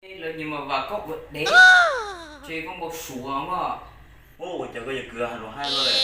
Lawv nyias mas vam koj ua dev, ces koj npau suav mas. Ua cas koj yawg kwv hais lus hais lawm?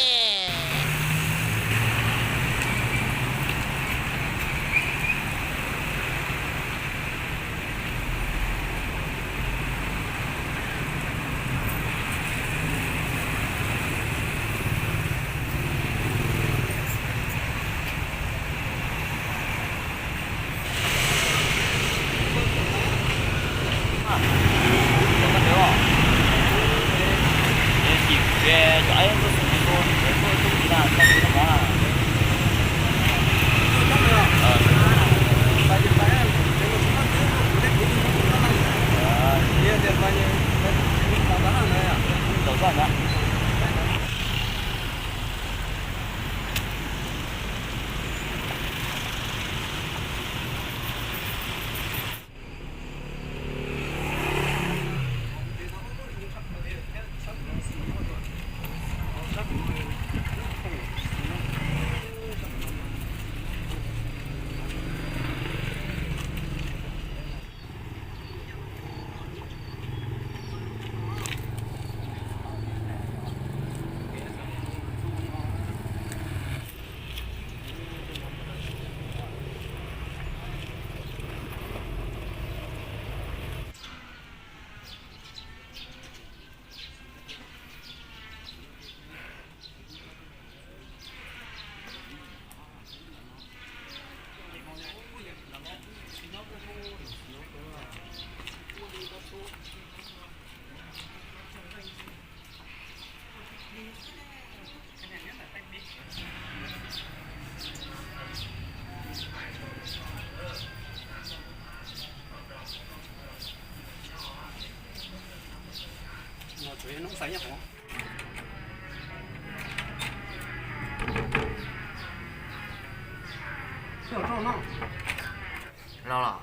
Los los,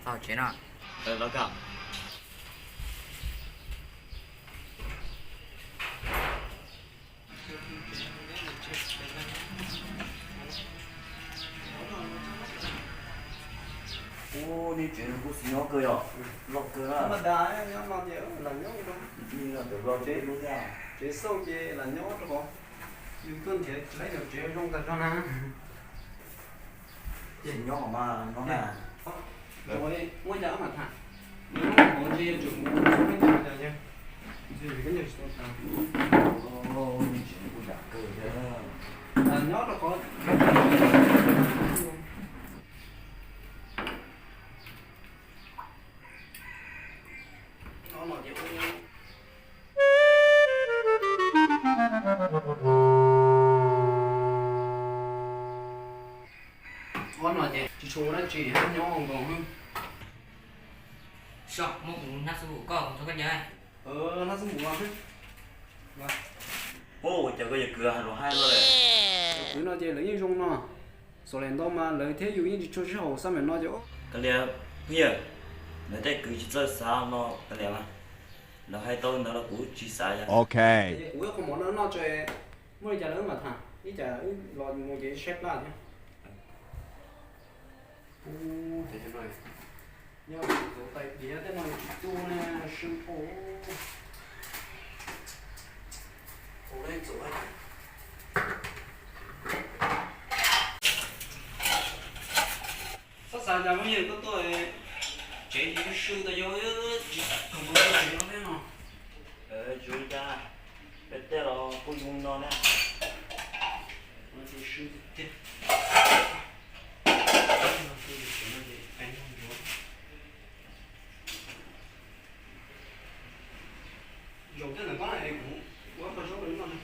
tau tsev no. Los koj. Ub, nej tsev no kuj xis nyob kawg yom, loj kawg na. Tsev xauj ces lam nyob rau qhov yus tuaj nrhiav tsis laib yus tsev zoo tag zog na. Ces nyob hauv mas no na. Muaj cas mam tham, nyob hauv ntshe yuav tsum mus txog peb caug cas yog, ntshe koj nyob tsis tau tas. Nyob rau qhov Ob no ces tsis tshua ua dab tsi, nyob nkaus. Sob, muab kuv hnab xub npum koj, kuv nrog koj ncaws. Hnab xub npum los. Ua cas koj yawg kwv hais lus hais lawm? Kwv no ces lawv yeej zoo no. Xav li ntau mas lawv thiab yus yeej tsis tshua sib haum xab meem no ces. Kav liam, phooj ywg, lawv tej kwv tsis txawj xav no kav liam mas. Lawv hais tau ntawd los kuv tsis xav yog. Kuv ib qho mov no noj tso, muaj li cas lawv mam tham, ib tsam wb los mus ces saib plab thiab. Ub, tes no, nyob tus tais diav tej no tsis tu ne, sw pom. Txhob xav cas phooj ywg, koj tuaj tsev tsis sw tas yog tsis khoom mus tsev no thiab no. Tsis ua cas, peb tej los kuj zoo no na. Sw tiag. Zaum tej ntawm ko na es kuv ua qhov zaub rau noj na.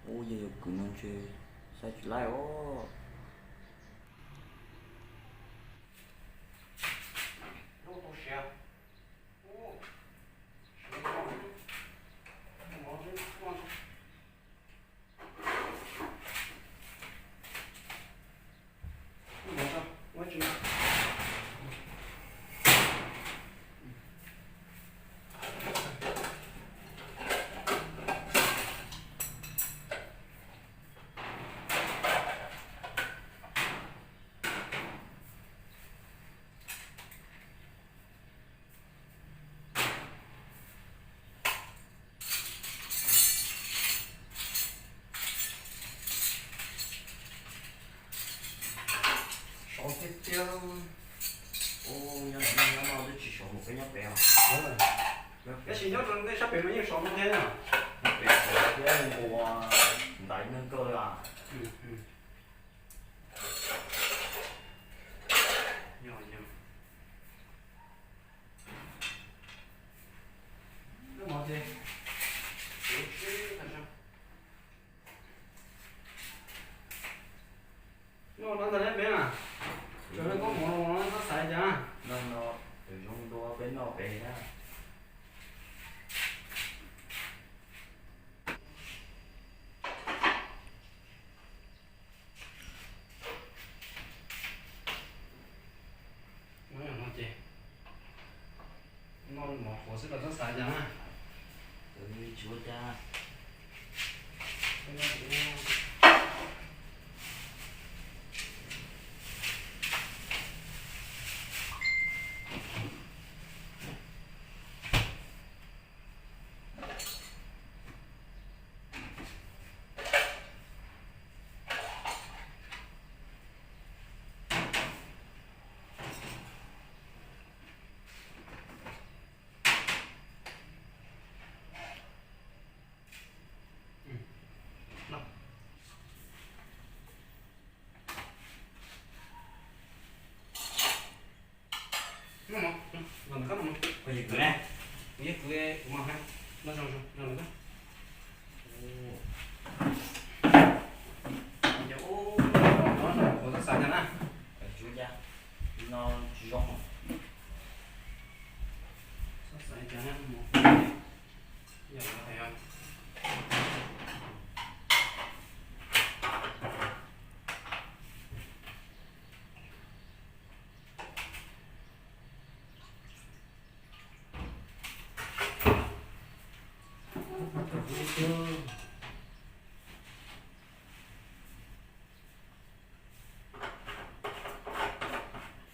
Ub, yog yuav kwv no ntshe xav tsis laib os. Thiab thiab, nyob no twb tsis sov mus peb nyob pem os. Tab sis nyob rau nej sab pem mas yeej sov no thiab. Nyob pem sov thiab nqua ntaiv neeg kawg li. Noj no ntag ne peb na. Tsuas yog koj mov los no koj xav cas? Noj no zoo dua peb noj pem na. Noj no ces noj mov qhuav xwb los koj xav cas na? Tsis ua cas. Noj mov, los ntawm koj noj mov. Koj yog kwv ne? Kuv yog kwv, kuv mas ha. Noj zoo zoo, noj ntawm koj. Noj no qhuav xav xav cas na. Tsis ua cas, no tsis zoo. Xav xav cas na, mov yog no hais os.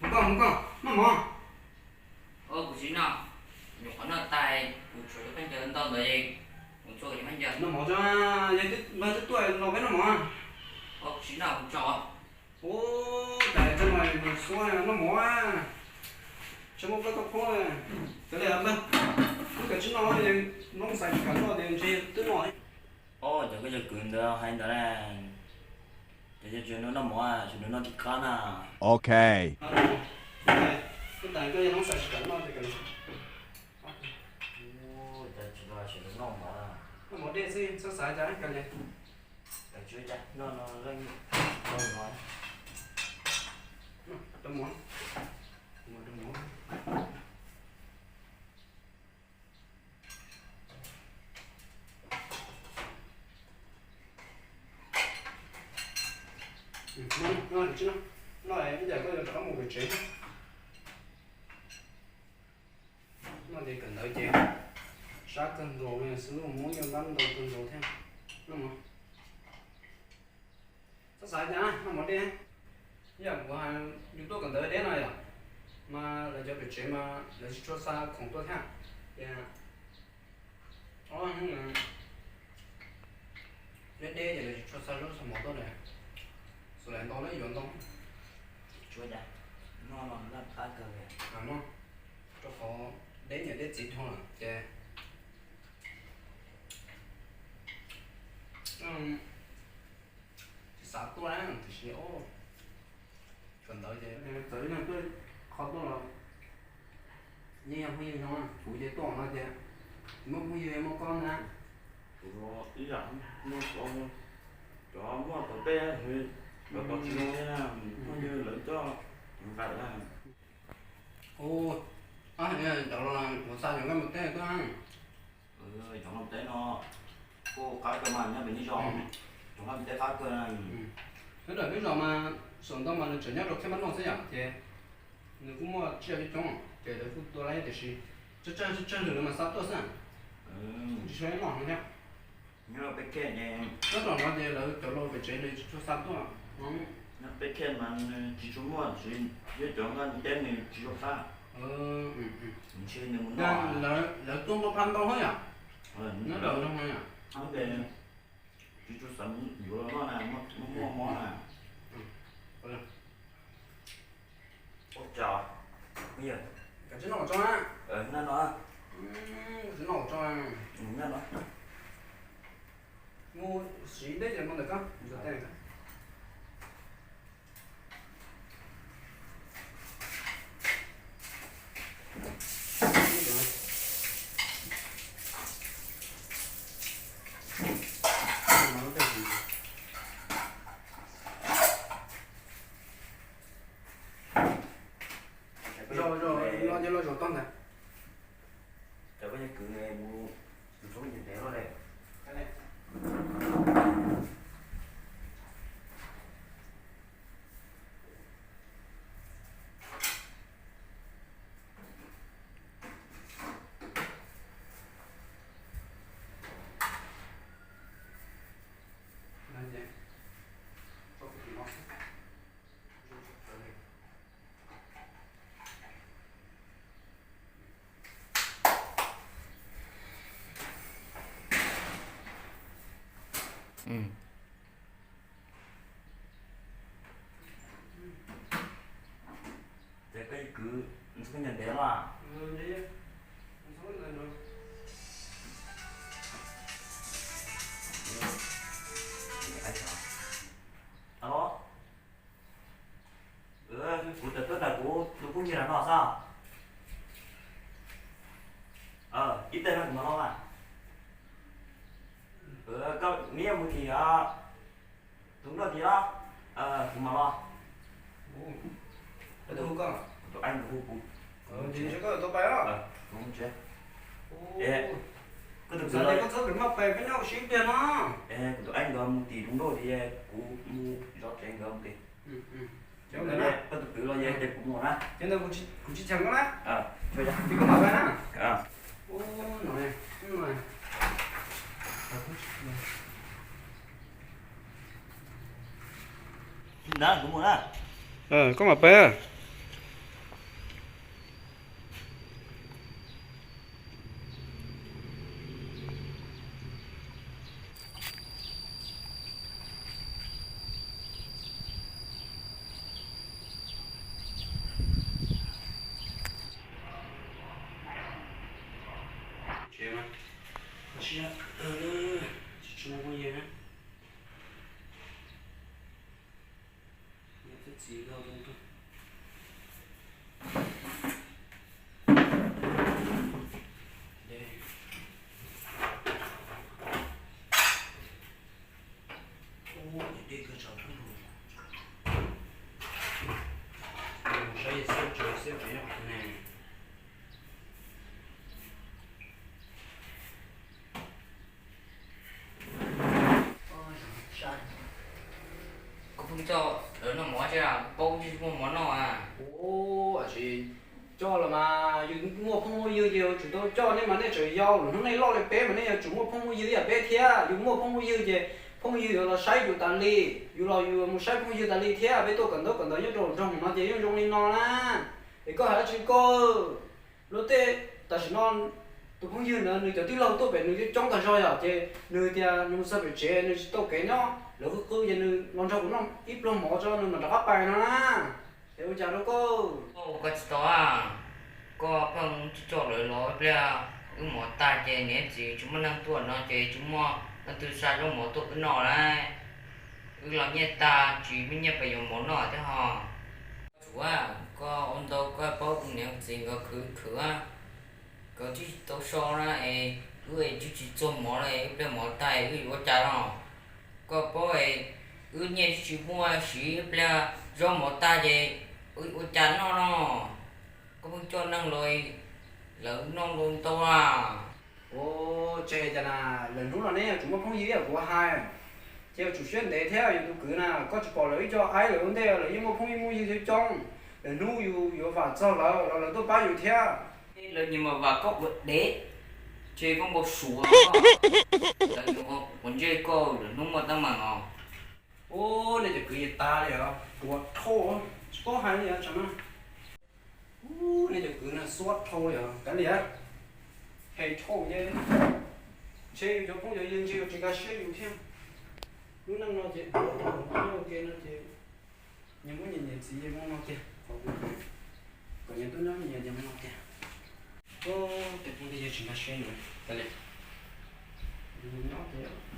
Mus koj, mus koj, noj mov. Kuv tsis noj, nyuam qhuav noj tag, kuv tshuav cov khaub ncaws ntau ntawd, kuv txhua cov khaub ncaws. Noj mov tso, yog twb tuaj los peb noj mov. Kuv tsis noj, kuv tso. Ub, cas tso no mus xua noj mov, tsis muaj plaub tau qhuab. Kav liam, wb kav tsij noj, noob xav tsis kam noj ces ntshe twb noj. Ob, cov koj yog kwv ntawd hais ntawd na, ces yog tsis noj mov, tsis noj tib qab na. Ok. Koj yog noob xav tsis kam noj ces noj mov dej xwb, txhob xav cas kav liam. Tsis ua cas, noj no leej no. Rau mov, rau mov. Noj, noj, ib yam koj yuav rov qab mus pem tsev. Noj ces kawm ntawv ces sab kawg nkaus li xwb, muab nyiaj npab ntau kawg nkaus thiab. Noj mov. Txhob xav cas, noj mov dej. Ib yam kuv hais, yus tuaj kawm ntawv deb no yom, mas lawv cov pem tsev mas lawv tsis tshua xa khoom tuaj thiab. Ces ob hnub deb deb ces lawv tsis tshua xa zaub xa mov tuaj lawm. Xuas lawv ntau lawm yuav ntau. Tsis ua cas, noj no laj qab kawg li. Rau qhov deb niam deb txiv dhau lawm ces tsis xav tuaj tiam sis kawm ntawv ces txawm ib leeg tuaj qhov tuaj los yeej yog phooj ywg zoo, kuv ces tuaj no ces muaj phooj ywg muaj koj ntag. Kuv ib yam muaj cov, cov muaj tau tej, cov tau tsis zoo li na, phooj ywg lawv coj nqaim na. Ub, cov los kuv xa cov nqaij mus teb tuaj. Cov nqaij mus teb no kuj qab kawg mas nyob pem nej zos, cov nqaij mus teb qab kawg. Nyob rau peb zos mas saum ntoo mas nws tseem nyob rau Khej Mab Noj xwb yom, ces nws kuj muaj tsiaj coob coob ces lawv kuj tua lawm tiam sis tsawg tsawg lwm lawv mas xa tuaj xwb. Kuj tsis tshua noj heev thiab. Nyob rau peb khej ces, nyob rau no ces lawv cov laus pem tsev nws tsis tshua xa tuaj. Nyob peb khej mas nws tsis tshua muaj, tsis, yog cov nqaij mus teb nws tsis tshua xa. Ntshe nws mus noj, lawv tuaj npaj phaj ntau hab yom. Nyob rau no yom, tsis tshua xav yuav los noj na, muaj mob na. Kav tsij noj kom tsau na. Noj no. Kav tsij noj kom tsau. Noj no. Mus siv deb ces mus ntawm koj. Los, los, los zaum toj ntag. Cov koj yog kwv mus, mus txog nyias ntev loj li. Ces koj yog kwv mus txog nyias ntev loj. Alo, kuv tawm tuaj nrog kuv tus phooj ywg los no xwb. Ib teg no kuv mam los mas. Koj neb mus tim tus nrauj tid los, kuv mam los. Tus, tus, tus, kuv tus kwv los, kuv tus kwv los mus tim tus nrauj tid, kuv mus zov tsev nkawd mus tim. Koj tus kwv los ces kuv mus na. Kuv tsis cheem koj na. Ntawd kuv mus na. Koj mam pab. Koj pheej coj lawv noj mov tsi, paub tsis muaj mov noj a. Ua tsis coj los mas yus muaj phooj muaj ywg ces yus tsum tau coj, nej mas nej tseem yau, lwm hnub nej loj li peb mas nej yuav tsum muaj phooj muaj ywg ib yam peb thiab. Yus muaj phooj muaj ywg ces phooj ywg yuav los saib yus tas li, yus los yus mus saib phooj ywg tas li thiab. Peb tuaj kawm ntaub kawm ntawv nyob rau nroog no ces yeej zoo li no na. Es koj hais dab tsi koj? Luag tej tam sim no tus phooj ywg ntawd nws cov tij laug tuaj pem nws coob tag zog yom, ces nws tias nws mus txog pem tsev nws tsis tau kev nyob, lawv qw qw ces nws los nrog kuv noj ib pluag mov tso nws mam rov qab pais no na. Es ua cas rau koj? Koj tsis tau, koj pheej coj lawv los ib pliag wb mov tag ces niam txiv tsis muaj neeg tuaj no ces tsis muaj leej twg xa zaub mov tuaj wb noj lawm. Wb los nyiaj tag tsis muaj nyiaj pes yuav mov noj thiab ho. Tsum, koj ua ntau koj paub kuv niam txiv nkawd khwv khwv, nkawd twb tsis tau so na es wb twb tsis txuag mov li, wb pliag mov tag wb yuav ua cas no? Koj paub es wb nyiaj twb tsis muaj siv, wb pliag zaub mov tag ces wb ua cas noj no? Koj pheej coj neeg los lawv noj ntau ntau a. Ua tsev cas na, lwm hnub no neb yuav tsum muaj phooj ywg ib yam kuv hais, ces yuav tsum siab ntev thiab yus tus kwv na, koj tsis pom lawv ib co aib lawv ua ntej lawv yeej muaj phooj muaj ywg coob coob. Lwm hnub yus yuav vam txog lawv los lawv tuaj pab yus thiab. Lawv nyias mam vam koj ua dev, ces koj npau suav, lawv yuav quav ntsej koj lwm hnub muaj teeb meem os. Ua nej cov kwv yeej tas li os, ruam dhau, tsis paub hais li os tsam no. Ua nej cov kwv no xuab dhau li os, kav liam, phem dhau ces ntshe yus cov phooj cov ywg ntshe yuav tsis nkag siab yus thiab. Lub neej no ces ua ke no ces nyias muaj nyias niam txiv ces muaj no tiag, qhov kuv Nyob tub nyob nyias ces no tiag. Ub, tej phooj tej ywg tsis nkag siab nws tas li. Nyob tiag.